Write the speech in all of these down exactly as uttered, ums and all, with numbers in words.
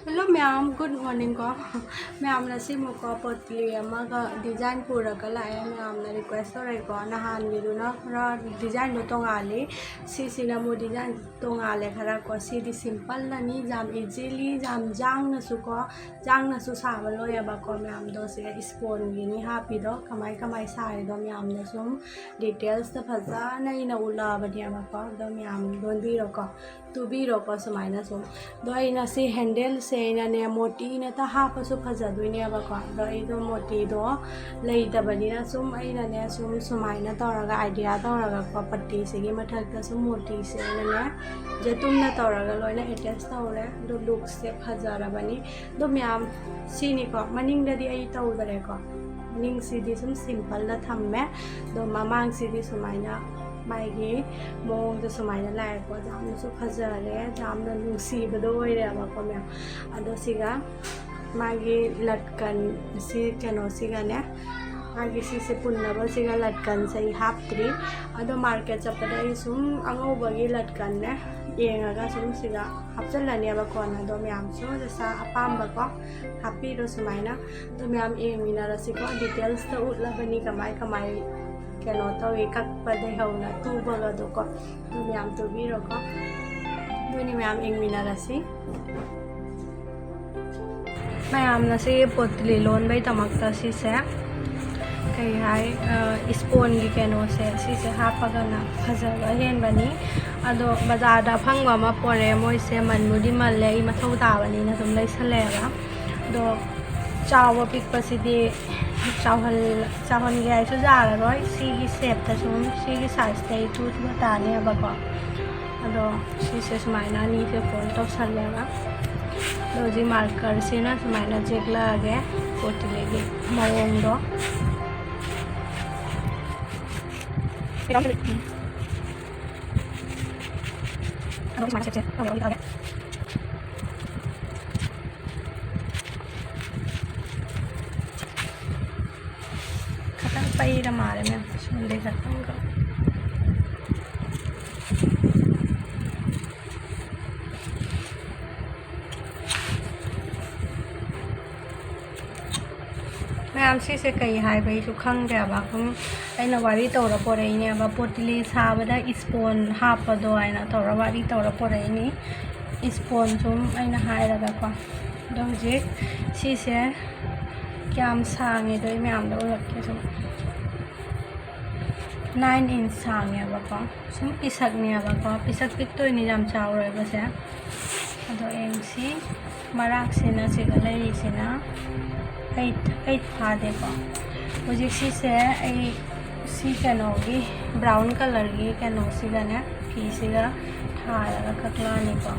Hello ꯃꯌꯥꯝ, good morning ꯀꯣ꯫ ꯃꯌꯥꯝꯅ ꯁꯤꯃꯀꯣ ꯄꯣꯠꯂꯤ ꯑꯃꯒ design ꯄꯨꯔꯒ ꯂꯥꯛꯑꯦ꯫ ꯃꯌꯥꯝꯅ request ꯇꯧꯔꯛꯑꯦꯀꯣ, ꯅꯍꯥꯟꯒꯤꯗꯨꯅ ꯈꯔ designꯗꯣ ꯇꯣꯡꯉꯥꯜꯂꯤ, ꯁꯤꯁꯤꯅ ꯑꯃꯨꯛ design ꯇꯣꯡꯉꯥꯜꯂꯦ ꯈꯔ ꯀꯣ꯫ ꯁꯤꯗꯤ simple ꯑꯅꯤ, ꯌꯥꯝ easily, ꯌꯥꯝ ꯌꯥꯡꯅꯁꯨ ꯀꯣ, ꯌꯥꯡꯅꯁꯨ ꯁꯥꯕ ꯂꯣꯏꯌꯦꯕꯀꯣ꯫ ꯃꯌꯥꯝꯗꯣ ꯁꯤꯗ spongeꯒꯤꯅꯤ ꯍꯥꯞꯄꯤꯗꯣ, ꯀꯃꯥꯏ ꯀꯃꯥꯏ ꯁꯥꯔꯤꯗꯣ ꯃꯌꯥꯝꯅ ꯁꯨꯝ detailsꯇ ꯐꯖꯅ ꯑꯩꯅ ꯎꯠꯂꯛꯑꯕꯅꯦꯕꯀꯣ꯫ ꯑꯗꯣ ꯃꯌꯥꯝ ꯂꯣꯟꯕꯤꯔꯣꯀꯣ, ꯇꯨꯕꯤꯔꯣꯀꯣ ꯁꯨꯃꯥꯏꯅ ꯁꯨꯝ꯫ ꯑꯗꯣ ꯑꯩꯅ ꯁꯤ handleꯁꯦ ꯑꯩꯅꯅꯦ ꯃꯣꯇꯤ ꯅꯠꯇ ꯍꯥꯞꯄꯁꯨ ꯐꯖꯗꯣꯏꯅꯦꯕꯀꯣ꯫ ꯑꯗꯣ ꯑꯩꯗꯣ ꯃꯣꯇꯤꯗꯣ ꯂꯩꯇꯕꯅꯤꯅ ꯁꯨꯝ ꯑꯩꯅꯅꯦ ꯁꯨꯝ ꯁꯨꯃꯥꯏꯅ ꯇꯧꯔꯒ idea ꯇꯧꯔꯒꯀꯣ, ꯄꯠꯇꯤꯁꯤꯒꯤ ꯃꯊꯛꯇ ꯁꯨꯝ ꯃꯣꯇꯤꯁꯦ ꯑꯩꯅꯅꯦ ꯌꯦꯇꯨꯝꯅ ꯇꯧꯔꯒ ꯂꯣꯏꯅ attach ꯇꯧꯔꯦ꯫ ꯑꯗꯣ lookꯁꯦ ꯐꯖꯔꯕꯅꯤ꯫ ꯑꯗꯣ ꯃꯌꯥꯝ ꯁꯤꯅꯤꯀꯣ, ꯃꯅꯤꯡꯗꯗꯤ ꯑꯩ ꯇꯧꯗꯔꯦꯀꯣ꯫ ꯃꯅꯤꯡꯁꯤꯗꯤ ꯁꯨꯝ simpleꯗ ꯊꯝꯃꯦ꯫ ꯑꯗꯣ ꯃꯃꯥꯡꯁꯤꯗꯤ ꯁꯨꯃꯥꯏꯅ ꯃꯥꯒꯤ ꯃꯑꯣꯡꯗ ꯁꯨꯃꯥꯏꯅ ꯂꯥꯛꯑꯦꯀꯣ꯫ ꯌꯥꯝꯅꯁꯨ ꯐꯖꯔꯦ, ꯌꯥꯝꯅ ꯅꯨꯡꯁꯤꯕꯗꯣ ꯑꯣꯏꯔꯦꯕꯀꯣ ꯃꯌꯥꯝ꯫ ꯑꯗꯣ ꯁꯤꯒ ꯃꯥꯒꯤ ꯂꯠꯀꯟ, ꯁꯤ ꯀꯩꯅꯣꯁꯤꯒꯅꯦ, ꯃꯥꯒꯤ ꯁꯤꯁꯦ ꯄꯨꯟꯅꯕꯁꯤꯒ ꯂꯠꯀꯟꯁꯦ ꯑꯩ ꯍꯥꯞꯇ꯭ꯔꯤ꯫ ꯑꯗꯣ market ꯆꯠꯄꯗ ꯑꯩ ꯁꯨꯝ ꯑꯉꯧꯕꯒꯤ ꯂꯠꯀꯟꯅꯦ ꯌꯦꯡꯉꯒ ꯁꯨꯝ ꯁꯤꯒ ꯍꯥꯞꯆꯤꯜꯂꯅꯦꯕ ꯀꯣꯟꯅ꯫ ꯑꯗꯣ ꯃꯌꯥꯝꯁꯨ ꯅꯁꯥ ꯑꯄꯥꯝꯕꯀꯣ ꯍꯥꯞꯄꯤꯔꯣ ꯁꯨꯃꯥꯏꯅ꯫ ꯑꯗꯣ ꯃꯌꯥꯝ ꯌꯦꯡꯃꯤꯟꯅꯔꯁꯤꯀꯣ, detailsꯇ ꯎꯠꯂꯕꯅꯤ ꯀꯃꯥꯏ ꯀꯃꯥꯏ ꯀꯩꯅꯣ ꯇꯧꯏ, ꯀꯛꯄꯗꯩ ꯍꯧꯅ ꯇꯨꯕꯒꯗꯣꯀꯣ꯫ ꯑꯗꯨ ꯃꯌꯥꯝ ꯇꯨꯕꯤꯔꯣꯀꯣ꯫ ꯑꯗꯨꯅꯤ ꯃꯌꯥꯝ ꯌꯦꯡꯃꯤꯟꯅꯔꯁꯤ꯫ ꯃꯌꯥꯝꯅ ꯁꯤ ꯄꯣꯠꯂꯤ ꯂꯣꯟꯕꯩꯗꯃꯛꯇ ꯁꯤꯁꯦ ꯀꯩ ꯍꯥꯏ, spongeꯒꯤ ꯀꯩꯅꯣꯁꯦ ꯁꯤꯁꯦ ꯍꯥꯞꯄꯒꯅ ꯐꯖꯕ ꯍꯦꯟꯕꯅꯤ꯫ ꯑꯗꯣ ꯕꯖꯥꯔꯗ ꯑꯐꯪꯕ ꯑꯃ ꯄꯣꯔꯛꯑꯦ, ꯃꯣꯏꯁꯦ ꯃꯟꯕꯨꯗꯤ ꯃꯜꯂꯦ, ꯑꯩ ꯃꯊꯧ ꯇꯥꯕꯅꯤꯅ ꯑꯗꯨꯝ ꯂꯩꯁꯜꯂꯛꯑꯦꯕ꯫ ꯑꯗꯣ ꯆꯥꯎꯕ ꯄꯤꯛꯄꯁꯤꯗꯤ ꯆꯥꯎꯍꯜ-, ꯆꯥꯎꯍꯟꯒꯦ ꯍꯥꯏꯁꯨ ꯌꯥꯔꯔꯣꯏ꯫ ꯁꯤꯒꯤ shapeꯇ ꯁꯨꯝ, ꯁꯤꯒꯤ sizeꯇ ꯑꯩ ꯇꯨꯕ ꯇꯥꯅꯦꯕꯀꯣ꯫ ꯑꯗꯣ ꯁꯤꯁꯦ ꯁꯨꯃꯥꯏꯅ ꯑꯅꯤꯁꯦ fold ꯇꯧꯁꯜꯂꯦꯕ꯫ ꯑꯗꯣ ꯍꯧꯖꯤꯛ markerꯁꯤꯅ ꯁꯨꯃꯥꯏꯅ ꯌꯦꯛꯂꯛꯑꯒꯦ ꯄꯣꯠꯇꯨꯗꯒꯤ ꯃꯑꯣꯡꯗꯣ꯫ ꯑꯗꯣ ꯁꯨꯃꯥꯏꯅ shapeꯁꯦ ꯇꯧꯔꯒ ꯌꯦꯛꯂꯛꯑꯒꯦ꯫ ꯈꯇꯪ ꯄꯩꯔ ꯃꯥꯜꯂꯦ ꯃꯦꯝ, ꯁꯣꯝꯗꯩ ꯈꯇꯪꯒ꯫ ꯃꯌꯥꯝ, ꯁꯤꯁꯦ ꯀꯩ ꯍꯥꯏꯕ ꯑꯩꯁꯨ ꯈꯪꯗ꯭ꯔꯦꯕ꯫ ꯁꯨꯝ ꯑꯩꯅ ꯋꯥꯔꯤ ꯇꯧꯔ ꯄꯣꯔꯛꯏꯅꯦꯕ, ꯄꯣꯇꯤꯂꯤ ꯁꯥꯕꯗ ꯏꯁꯄꯣꯟ ꯍꯥꯞꯄꯗꯣ ꯍꯥꯏꯅ ꯇꯧꯔ ꯋꯥꯔꯤ ꯇꯧꯔ ꯄꯣꯔꯛꯏꯅꯤ꯫ ꯏꯁꯄꯣꯟ ꯁꯨꯝ ꯑꯩꯅ ꯍꯥꯏꯔꯒꯀꯣ꯫ ꯑꯗꯣ ꯍꯧꯖꯤꯛ ꯁꯤꯁꯦ ꯀꯌꯥꯝ ꯁꯥꯡꯉꯦꯗꯣ ꯑꯩ ꯃꯌꯥꯝꯗ ꯎꯠꯂꯛꯀꯦ꯫ ꯁꯨꯝ ꯅꯥꯏꯟ ꯏꯟꯆ ꯁꯥꯡꯉꯦꯕꯀꯣ꯫ ꯁꯨꯝ ꯄꯤꯁꯛꯅꯦꯕꯀꯣ, ꯄꯤꯁꯛ ꯄꯤꯛꯇꯣꯏꯅꯤ, ꯌꯥꯝ ꯆꯥꯎꯔꯣꯏꯕꯁꯦ꯫ ꯑꯗꯣ ꯌꯦꯡꯁꯤ, ꯃꯔꯥꯛꯁꯤꯅ ꯁꯤꯒ ꯂꯩꯔꯤꯁꯤꯅ ꯑꯩꯠ, ꯑꯩꯠ ꯐꯥꯗꯦꯀꯣ꯫ ꯍꯧꯖꯤꯛ ꯁꯤꯁꯦ ꯑꯩ ꯁꯤ ꯀꯩꯅꯣꯒꯤ, ꯕ꯭ꯔꯥꯎꯟ ꯀꯂꯔꯒꯤ ꯀꯩꯅꯣꯁꯤꯒꯅꯦ, ꯐꯤꯁꯤꯒ ꯊꯥꯔꯒ ꯀꯛꯂꯛꯑꯅꯤꯀꯣ꯫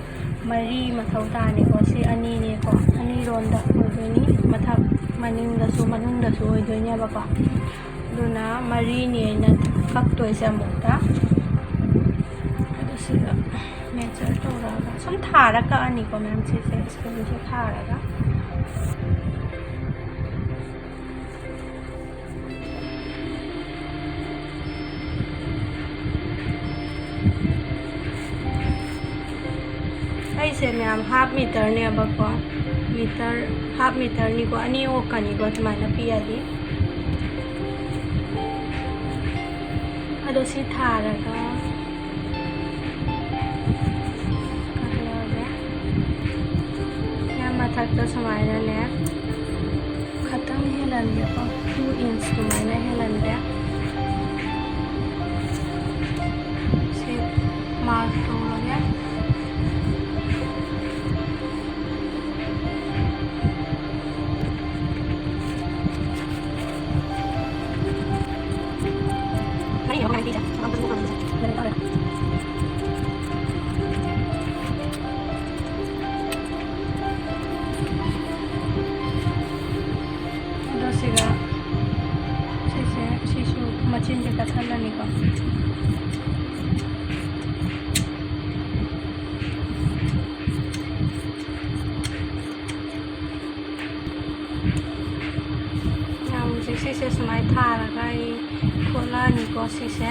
ꯃꯔꯤ ꯃꯊꯧ ꯇꯥꯅꯤꯀꯣ, ꯁꯤ ꯑꯅꯤꯅꯦꯀꯣ, ꯑꯅꯤꯔꯣꯝꯗ ꯑꯣꯏꯗꯣꯏꯅꯤ, ꯃꯊꯛ ꯃꯅꯤꯡꯗꯁꯨ ꯃꯅꯨꯡꯗꯁꯨ ꯑꯣꯏꯗꯣꯏꯅꯦꯕꯀꯣ꯫ ꯑꯗꯨꯅ ꯃꯔꯤꯅꯤ ꯑꯩꯅ ꯀꯛꯇꯣꯏꯁꯦ ꯑꯃꯨꯛꯇ꯫ ꯑꯗꯨ ꯁꯤꯒ ꯃꯦꯖꯔ ꯇꯧꯔꯒ ꯁꯨꯝ ꯊꯥꯔ ꯀꯛꯑꯅꯤꯀꯣ ꯃꯌꯥꯝ, ꯁꯤꯁꯦ ꯁ꯭ꯀꯨꯜꯁꯦ ꯊꯥꯔꯒ꯫ ꯑꯩꯁꯦ ꯃꯌꯥꯝ ꯍꯥꯐ ꯃꯤꯇꯔꯅꯦꯕꯀꯣ, ꯃꯤꯇꯔ, ꯍꯥꯐ ꯃꯤꯇꯔꯅꯤꯀꯣ, ꯑꯅꯤ ꯑꯣꯛꯀꯅꯤꯀꯣ ꯑꯗꯨꯃꯥꯏꯅ ꯄꯤꯔꯗꯤ꯫ ꯑꯗꯣ ꯁꯤ ꯊꯥꯔꯒ ꯀꯛꯂꯛꯑꯒꯦ꯫ ꯌꯥꯝ ꯃꯊꯛꯇ ꯁꯨꯃꯥꯏꯅꯅꯦ ꯈꯇꯪ ꯍꯦꯜꯍꯟꯒꯦꯀꯣ, ꯇꯨ ꯏꯟꯆ ꯑꯗꯨꯃꯥꯏꯅ ꯍꯦꯜꯍꯟꯒꯦ꯫ ꯁꯤ ꯃꯥꯔꯛ ꯇꯧꯔꯒꯦ꯫ ꯑꯗꯣ ꯁꯤꯒ ꯁꯤꯁꯦ, ꯁꯤꯁꯨ ꯃꯆꯤꯟꯁꯦ ꯀꯛꯊꯠꯂꯅꯤꯀꯣ꯫ ꯌꯥꯝ ꯍꯧꯖꯤꯛ ꯁꯤꯁꯦ ꯁꯨꯃꯥꯏꯅ ꯊꯥꯔꯒ ꯑꯩ ꯈꯣꯠꯂꯛꯑꯅꯤꯀꯣ꯫ ꯁꯤꯁꯦ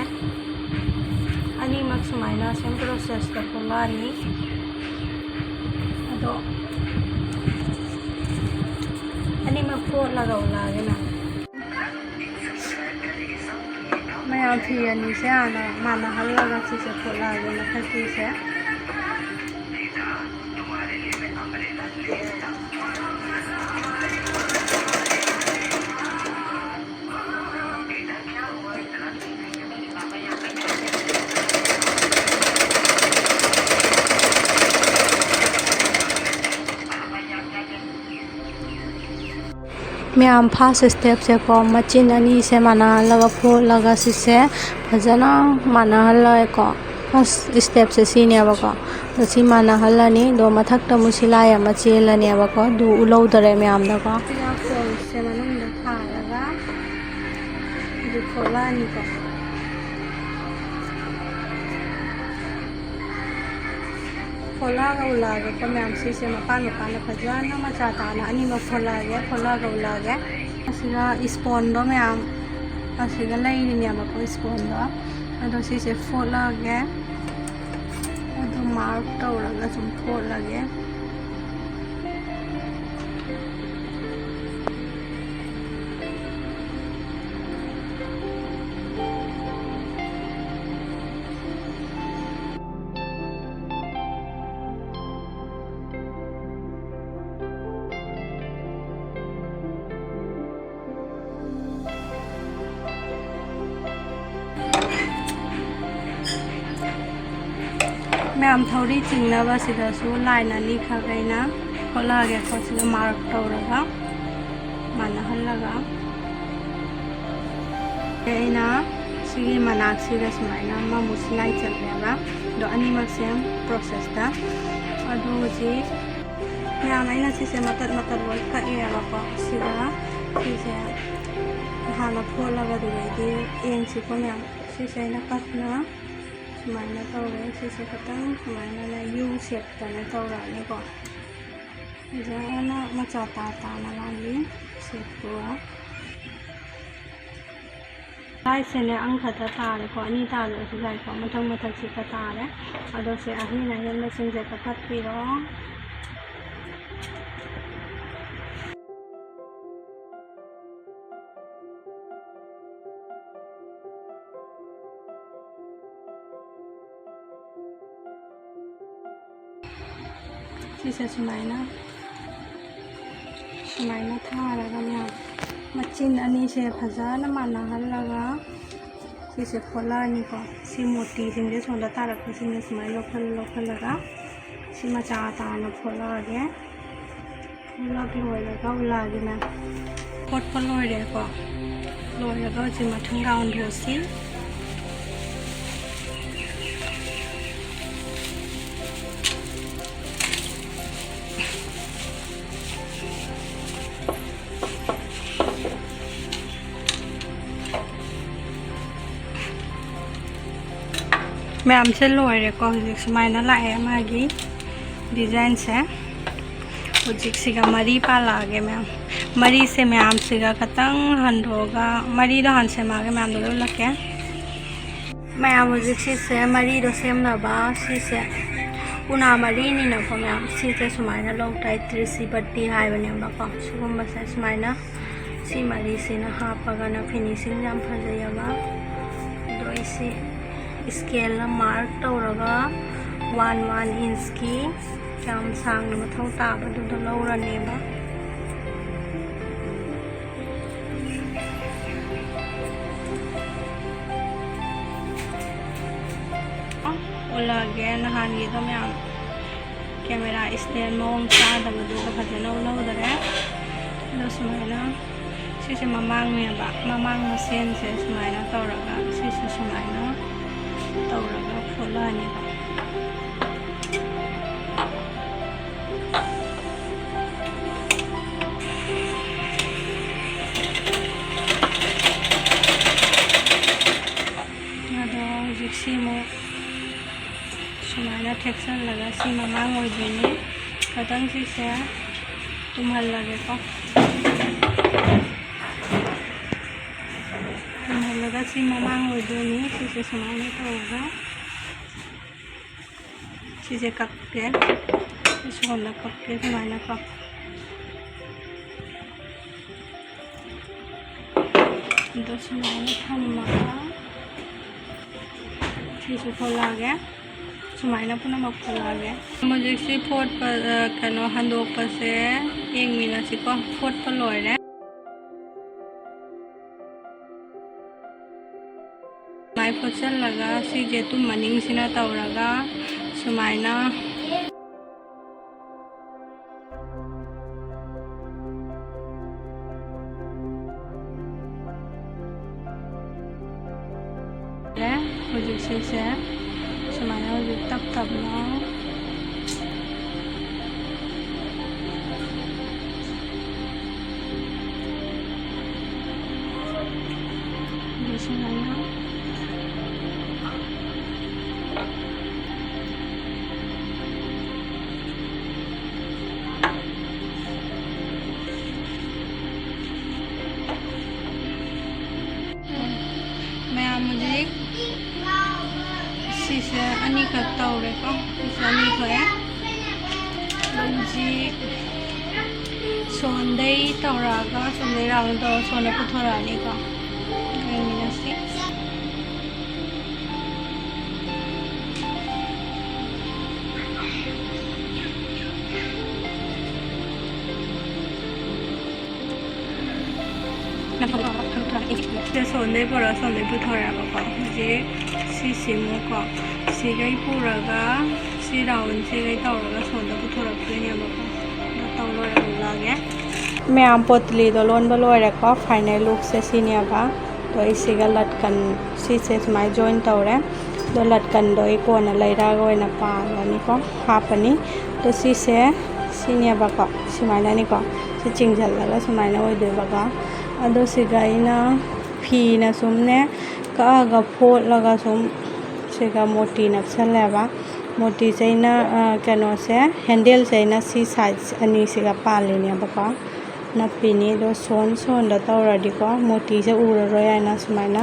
ꯑꯅꯤꯃꯛ ꯁꯨꯃꯥꯏꯅ ꯁꯦꯝ ꯄ꯭ꯔꯣꯁꯦꯁꯇ ꯈꯣꯠꯂꯛꯑꯅꯤ꯫ ꯑꯗꯣ ꯑꯅꯤꯃꯛ ꯇꯣꯠꯂꯒ ꯎꯠꯂꯛꯑꯒꯦ ꯃꯌꯥꯝ꯫ ꯃꯌꯥꯝ ꯐꯤ ꯑꯅꯤꯁꯦ ꯍꯥꯟꯅ ꯃꯥꯟꯅꯍꯜꯂꯒ ꯁꯤꯁꯦ ꯐꯣꯠꯂꯛꯑꯒꯦ ꯃꯊꯛꯀꯤꯁꯦ꯫ ꯃꯌꯥꯝ, ꯐꯥꯔꯁ ꯁ꯭ꯇꯦꯞꯁꯦꯀꯣ, ꯃꯆꯤꯟ ꯑꯅꯤꯁꯦ ꯃꯥꯟꯅꯍꯜꯂꯒ ꯐꯣꯠꯂꯒ ꯁꯤꯁꯦ ꯐꯖꯅ ꯃꯥꯟꯅꯍꯜꯂꯒꯦꯀꯣ꯫ ꯐꯥꯔꯁ ꯁ꯭ꯇꯦꯞꯁꯦ ꯁꯤꯅꯦꯕꯀꯣ꯫ ꯑꯗꯣ ꯁꯤ ꯃꯥꯟꯅꯍꯜꯂꯅꯤ꯫ ꯑꯗꯣ ꯃꯊꯛꯇ ꯑꯃꯨꯛ ꯁꯤꯂꯥꯏ ꯑꯃ ꯆꯦꯜꯂꯅꯦꯕꯀꯣ꯫ ꯑꯗꯨ ꯎꯠꯍꯧꯗꯔꯦ ꯃꯌꯥꯝꯗꯀꯣ꯫ ꯁꯤꯒ ꯐꯣꯜꯁꯦ ꯃꯅꯨꯡꯗ ꯊꯥꯔꯒ ꯑꯗꯨ ꯐꯣꯠꯂꯛꯑꯅꯤꯀꯣ꯫ ꯐꯣꯂꯥꯒ ꯎꯂꯥꯒꯀꯣ ꯃꯌꯥꯝ, ꯁꯤꯁꯦ ꯃꯄꯥꯟ ꯃꯄꯥꯟꯗ ꯐꯖꯅ ꯃꯆꯥ ꯇꯥꯅ ꯑꯅꯤꯃꯛ ꯐꯣꯂꯥꯒꯦ, ꯐꯣꯂꯥꯒ ꯎꯂꯥꯒꯦ꯫ ꯑꯁꯤꯒ ꯏꯁꯄꯣꯟꯗꯣ ꯃꯌꯥꯝ, ꯑꯁꯤꯒ ꯂꯩꯔꯤꯅꯦꯕꯀꯣ ꯏꯁꯄꯣꯟꯗꯣ꯫ ꯑꯗꯣ ꯁꯤꯁꯦ ꯐꯣꯂꯥꯒꯦ꯫ ꯑꯗꯣ ꯃꯥꯔꯛ ꯇꯧꯔꯒ ꯁꯨꯝ ꯐꯣꯠꯂꯒꯦ꯫ ꯃꯌꯥꯝ, ꯊꯧꯔꯤ ꯆꯤꯡꯅꯕ ꯁꯤꯗꯁꯨ ꯂꯥꯏꯟ ꯑꯅꯤꯈꯛ ꯑꯩꯅ ꯐꯣꯠꯂꯛꯑꯒꯦꯀꯣ, ꯁꯤꯗ ꯃꯥꯔꯛ ꯇꯧꯔꯒ ꯃꯥꯟꯅꯍꯜꯂꯒ꯫ ꯑꯩꯅ ꯁꯤꯒꯤ ꯃꯅꯥꯛꯁꯤꯗ ꯁꯨꯃꯥꯏꯅ ꯑꯃꯃꯨꯛ ꯁꯤꯂꯥꯏ ꯆꯠꯂꯦꯕ꯫ ꯑꯗꯣ ꯑꯅꯤꯃꯛ ꯁꯦꯝ ꯄ꯭ꯔꯣꯁꯦꯁꯇ꯫ ꯑꯗꯣ ꯍꯧꯖꯤꯛ ꯃꯌꯥꯝ, ꯑꯩꯅ ꯁꯤꯁꯦ ꯃꯇꯠ ꯃꯇꯠ ꯂꯣꯏ ꯀꯛꯑꯦꯕꯀꯣ꯫ ꯁꯤꯗ ꯁꯤꯁꯦ ꯍꯥꯟꯅ ꯐꯣꯠꯂꯒ ꯑꯗꯨꯗꯩꯗꯤ ꯌꯦꯡꯁꯤꯀꯣ ꯃꯌꯥꯝ꯫ ꯁꯤꯁꯦ ꯑꯩꯅ ꯀꯛꯅ ꯁꯨꯃꯥꯏꯅ ꯇꯧꯔꯦ꯫ ꯁꯤꯁꯦ ꯈꯤꯇꯪ ꯁꯨꯃꯥꯏꯅꯅꯦ ꯌꯨ ꯁꯦꯞꯇꯅꯦ ꯇꯧꯔꯛꯑꯅꯤꯀꯣ꯫ ꯐꯖꯅ ꯃꯆꯥ ꯇꯥ ꯇꯥꯅ ꯃꯥꯒꯤ ꯁꯦꯞꯇꯨꯒ꯫ ꯂꯥꯏꯁꯦꯅꯦ ꯑꯪꯈꯛꯇ ꯇꯥꯔꯦꯀꯣ, ꯑꯅꯤ ꯇꯥꯗ꯭ꯔꯁꯨ ꯌꯥꯏꯀꯣ, ꯃꯊꯪ ꯃꯊꯛꯁꯤꯗ ꯇꯥꯔꯦ꯫ ꯑꯗꯣ ꯁꯤ ꯑꯍꯦꯟ ꯑꯍꯦꯟꯕꯁꯤꯡꯁꯦ ꯀꯛꯊꯠꯄꯤꯔꯣ꯫ ꯁꯤꯁꯦ ꯁꯨꯃꯥꯏꯅ, ꯁꯨꯃꯥꯏꯅ ꯊꯥꯔꯒꯅꯦ, ꯃꯆꯤꯟ ꯑꯅꯤꯁꯦ ꯐꯖꯅ ꯃꯥꯟꯅꯍꯜꯂꯒ ꯁꯤꯁꯦ ꯐꯣꯠꯂꯛꯑꯅꯤꯀꯣ꯫ ꯁꯤ ꯃꯣꯇꯤꯁꯤꯡꯁꯦ ꯁꯣꯝꯗ ꯇꯥꯔꯛꯄꯁꯤꯡꯁꯦ ꯁꯨꯃꯥꯏꯅ ꯂꯧꯈꯠ-, ꯂꯧꯈꯠꯂꯒ ꯁꯤ ꯃꯆꯥ ꯇꯥꯅ ꯐꯣꯠꯂꯛꯑꯒꯦ꯫ ꯄꯨꯂꯞ ꯂꯣꯏꯔꯒ ꯎꯠꯂꯛꯑꯒꯦ ꯃꯌꯥꯝ꯫ ꯀꯣꯠꯄ ꯂꯣꯏꯔꯦꯀꯣ꯫ ꯂꯣꯏꯔꯒ ꯍꯧꯖꯤꯛ ꯃꯊꯪ ꯔꯥꯎꯟ ꯍꯧꯁꯤ꯫ ꯃꯌꯥꯝꯁꯦ ꯂꯣꯏꯔꯦꯀꯣ꯫ ꯍꯧꯖꯤꯛ ꯁꯨꯃꯥꯏꯅ ꯂꯥꯛꯑꯦ ꯃꯥꯒꯤ ꯗꯤꯖꯥꯏꯟꯁꯦ꯫ ꯍꯧꯖꯤꯛꯁꯤꯒ ꯃꯔꯤ ꯄꯥꯜꯂꯛꯑꯒꯦ ꯃꯌꯥꯝ꯫ ꯃꯔꯤꯁꯦ ꯃꯌꯥꯝꯁꯤꯒ ꯈꯇꯪ ꯍꯟꯗꯣꯛꯑꯒ ꯃꯔꯤꯗꯣ ꯍꯥꯟꯅ ꯁꯦꯝꯃꯛꯑꯒꯦ, ꯃꯌꯥꯝꯗꯨꯗ ꯎꯠꯂꯛꯀꯦ꯫ ꯃꯌꯥꯝ, ꯍꯧꯖꯤꯛ ꯁꯤꯁꯦ ꯃꯔꯤꯗꯣ ꯁꯦꯝꯅꯕ, ꯁꯤꯁꯦ ꯎꯅꯥ ꯃꯔꯤꯅꯤꯅꯀꯣ ꯃꯌꯥꯝ, ꯁꯤꯁꯦ ꯁꯨꯃꯥꯏꯅ ꯂꯧ ꯇꯥꯏ, ꯇ꯭ꯔꯤꯁꯤ ꯕꯠꯇꯤ ꯍꯥꯏꯕꯅꯦꯕꯀꯣ꯫ ꯁꯤꯒꯨꯝꯕꯁꯦ ꯁꯨꯃꯥꯏꯅ ꯁꯤ ꯃꯔꯤꯁꯤꯅ ꯍꯥꯞꯄꯒꯅ ꯐꯤꯅꯤꯁꯤꯡ ꯌꯥꯝ ꯐꯖꯩꯑꯕ꯫ ꯑꯗꯣ ꯑꯩꯁꯤ ꯏꯁꯀꯦꯜꯅ ꯃꯥꯔꯛ ꯇꯧꯔꯒ ꯋꯥꯟ ꯋꯥꯟ ꯏꯟꯁꯀꯤ ꯌꯥꯝ ꯁꯥꯡꯅ ꯃꯊꯧ ꯇꯥꯕꯗꯨꯗ ꯂꯧꯔꯅꯦꯕ꯫ ꯎꯠꯂꯛꯑꯒꯦ ꯅꯍꯥꯟꯒꯤꯗꯣ ꯃꯌꯥꯝ꯫ ꯀꯦꯃꯦꯔꯥ ꯏꯁꯇꯦꯟ ꯃꯑꯣꯡ ꯆꯥꯗꯕꯗꯨꯒ ꯐꯖꯅ ꯎꯠꯍꯧꯗꯔꯦ꯫ ꯑꯗꯣ ꯁꯨꯃꯥꯏꯅ ꯁꯤꯁꯦ ꯃꯃꯥꯡꯅꯦꯕ, ꯃꯃꯥꯡ ꯃꯁꯦꯟꯁꯦ ꯁꯨꯃꯥꯏꯅ ꯇꯧꯔꯒ ꯁꯤꯁꯨ ꯁꯨꯃꯥꯏꯅ ꯇꯧꯔꯒ ꯐꯣꯠꯂꯛꯑꯅꯦꯕ꯫ ꯑꯗꯣ ꯍꯧꯖꯤꯛꯁꯤ ꯑꯃꯨꯛ ꯁꯨꯃꯥꯏꯅ ꯊꯦꯛꯆꯜꯂꯒ ꯁꯤ ꯃꯃꯥꯡ ꯑꯣꯏꯗꯣꯏꯅꯤ꯫ ꯈꯇꯪ ꯁꯤꯁꯦ ꯇꯨꯝꯍꯜꯂꯒꯦꯀꯣ꯫ ꯇꯨꯝꯍꯜꯂꯒ ꯁꯤ ꯃꯃꯥꯡ ꯑꯣꯏꯗꯣꯏꯅꯤ꯫ ꯁꯤꯁꯦ ꯁꯨꯃꯥꯏꯅ ꯇꯧꯔꯒ ꯁꯤꯁꯦ ꯀꯛꯀꯦ꯫ ꯁꯤ ꯁꯣꯝꯗ ꯀꯛꯀꯦ ꯁꯨꯃꯥꯏꯅꯀꯣ꯫ ꯑꯗꯣ ꯁꯨꯃꯥꯏꯅ ꯊꯝꯃꯒ ꯁꯤꯁꯨ ꯐꯣꯠꯂꯛꯑꯒꯦ꯫ ꯁꯨꯃꯥꯏꯅ ꯄꯨꯝꯅꯃꯛ ꯐꯨꯠꯂꯛꯑꯒꯦ꯫ ꯍꯧꯖꯤꯛꯁꯤ ꯐꯣꯠꯄ, ꯑ, ꯀꯩꯅꯣ, ꯍꯟꯗꯣꯛꯄꯁꯦ ꯌꯦꯡꯃꯤꯟꯅꯁꯤꯀꯣ꯫ ꯐꯣꯠꯄ ꯂꯣꯏꯔꯦ꯫ ꯁꯨꯃꯥꯏ ꯐꯣꯠꯆꯜꯂꯒ ꯁꯤꯁꯦ ꯇꯨꯝ ꯃꯅꯤꯡꯁꯤꯅ ꯇꯧꯔꯒ ꯁꯨꯃꯥꯏꯅ ꯍꯧꯖꯤꯛ ꯁꯤꯁꯦ ꯁꯨꯃꯥꯏꯅ ꯍꯧꯖꯤꯛ ꯇꯞ ꯇꯞꯅ ꯁꯨꯃꯥꯏꯅ ꯃꯌꯥꯝ ꯍꯧꯖꯤꯛ ꯁꯤꯁꯦ ꯑꯅꯤꯈꯛ ꯇꯧꯔꯦꯀꯣ꯫ ꯁꯤꯁꯦ ꯑꯅꯤ ꯊꯣꯛꯑꯦ꯫ ꯍꯧꯖꯤꯛ ꯁꯣꯟꯗꯩ ꯇꯧꯔꯛꯑꯒ, ꯁꯣꯟꯗꯩ ꯔꯥꯎꯟ ꯇꯧꯔꯒ ꯁꯣꯟꯗ ꯄꯨꯊꯣꯔꯛꯑꯅꯤꯀꯣ꯫ ꯌꯦꯡꯃꯤꯟꯅꯁꯤ꯫ ꯁꯤꯗ ꯁꯣꯝꯗꯩ ꯄꯨꯔꯛꯑ ꯁꯣꯝꯗꯩ ꯄꯨꯊꯣꯔꯛꯑꯦꯕꯀꯣ꯫ ꯍꯧꯖꯤꯛ ꯁꯤꯁꯤꯃꯨꯛꯀꯣ, ꯁꯤꯈꯩ ꯄꯨꯔꯒ ꯁꯤ ꯔꯥꯎꯟꯁꯤꯈꯩ ꯇꯧꯔꯒ ꯁꯣꯝꯗ ꯄꯨꯊꯣꯔꯛꯇꯣꯏꯅꯦꯕꯀꯣ꯫ ꯑꯗꯣ ꯇꯧ ꯂꯣꯏꯔ ꯎꯠꯂꯛꯑꯒꯦ꯫ ꯃꯌꯥꯝ ꯄꯣꯠꯂꯤꯗꯣ ꯂꯣꯟꯕ ꯂꯣꯏꯔꯦꯀꯣ꯫ ꯐꯥꯏꯅꯦꯜ ꯂꯨꯛꯁꯦ ꯁꯤꯅꯦꯕ꯫ ꯑꯗꯣ ꯑꯩ ꯁꯤꯒ ꯂꯠꯀꯟ ꯁꯤꯁꯦ ꯁꯨꯃꯥꯏꯅ ꯖꯣꯏꯟ ꯇꯧꯔꯦ꯫ ꯑꯗꯣ ꯂꯠꯀꯟꯗꯣ ꯑꯩ ꯀꯣꯟꯅ ꯂꯩꯔꯛꯑꯒ ꯑꯣꯏꯅ ꯄꯥꯜꯂꯅꯤꯀꯣ, ꯍꯥꯞꯄꯅꯤ꯫ ꯑꯗꯣ ꯁꯤꯁꯦ ꯁꯤꯅꯦꯕꯀꯣ, ꯁꯨꯃꯥꯏꯅꯅꯤꯀꯣ꯫ ꯁꯤ ꯆꯤꯡꯁꯤꯜꯂꯒ ꯁꯨꯃꯥꯏꯅ ꯑꯣꯏꯗꯣꯏꯕꯀꯣ꯫ ꯑꯗꯣ ꯁꯤꯒ ꯑꯩꯅ ꯐꯤꯅ ꯁꯨꯝꯅꯦ ꯀꯛꯑꯒ ꯐꯣꯠꯂꯒ ꯁꯨꯝ ꯁꯤꯒ ꯃꯣꯇꯤ ꯅꯞꯁꯜꯂꯦꯕ꯫ ꯃꯣꯇꯤꯁꯦ ꯑꯩꯅ, ꯑ, ꯀꯩꯅꯣꯁꯦ, ꯍꯦꯟꯗꯜꯁꯦ ꯑꯩꯅ ꯁꯤ ꯁꯥꯏꯖ ꯑꯅꯤꯁꯤꯒ ꯄꯥꯜꯂꯤꯅꯦꯕꯀꯣ꯫ ꯅꯞꯄꯤꯅꯤ꯫ ꯑꯗꯣ ꯁꯣꯟ ꯁꯣꯟꯗ ꯇꯧꯔꯗꯤꯀꯣ, ꯃꯣꯇꯤꯁꯦ ꯎꯔꯔꯣꯏ ꯍꯥꯏꯅ ꯁꯨꯃꯥꯏꯅ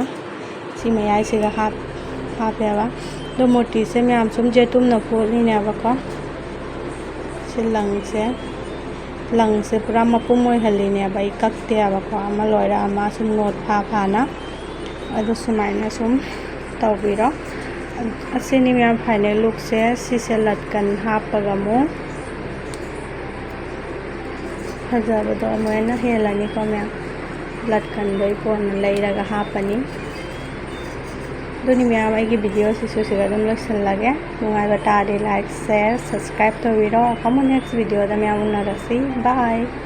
ꯁꯤ ꯃꯌꯥꯏꯁꯤꯒ ꯍꯥꯞ-, ꯍꯥꯞꯄꯦꯕ꯫ ꯑꯗꯣ ꯃꯣꯇꯤꯁꯦ ꯃꯌꯥꯝ ꯁꯨꯝ ꯖꯦꯇꯨꯝꯅ ꯐꯣꯠꯂꯤꯅꯦꯕꯀꯣ꯫ ꯁꯤ ꯂꯪꯁꯦ, ꯂꯪꯁꯦ ꯄꯨꯔꯥ ꯃꯄꯨꯝ ꯑꯣꯏꯍꯜꯂꯤꯅꯦꯕ꯫ ꯑꯩ ꯀꯛꯇꯦꯕꯀꯣ, ꯑꯃ ꯂꯣꯏꯔ ꯑꯃ ꯁꯨꯝ ꯅꯣꯠ ꯐꯥ ꯐꯥꯅ꯫ ꯑꯗꯨ ꯁꯨꯃꯥꯏꯅ ꯁꯨꯝ ꯇꯧꯕꯤꯔꯣ꯫ ꯑꯁꯤꯅꯤ ꯃꯌꯥꯝ, final lookꯁꯦ꯫ ꯁꯤꯁꯦ ꯂꯠꯀꯟ ꯍꯥꯞꯄꯒ ꯑꯃꯨꯛ ꯐꯖꯕꯗꯣ ꯑꯃꯨꯛ ꯍꯦꯟꯅ ꯍꯦꯜꯂꯅꯤꯀꯣ ꯃꯌꯥꯝ꯫ ꯂꯠꯀꯟꯗꯣ ꯑꯩ ꯀꯣꯟꯅ ꯂꯩꯔꯒ ꯍꯥꯞꯄꯅꯤ꯫ ꯑꯗꯨꯅꯤ ꯃꯌꯥꯝ, ꯑꯩꯒꯤ videoꯁꯤꯁꯨ ꯁꯤꯒ ꯑꯗꯨꯝ ꯂꯣꯏꯁꯤꯜꯂꯒꯦ꯫ ꯅꯨꯡꯉꯥꯏꯕ ꯇꯥꯔꯗꯤ like, share, subscribe ꯇꯧꯕꯤꯔꯣ꯫ ꯑꯐꯕ next videoꯗ ꯃꯌꯥꯝ ꯎꯅꯔꯁꯤ꯫ Bye꯫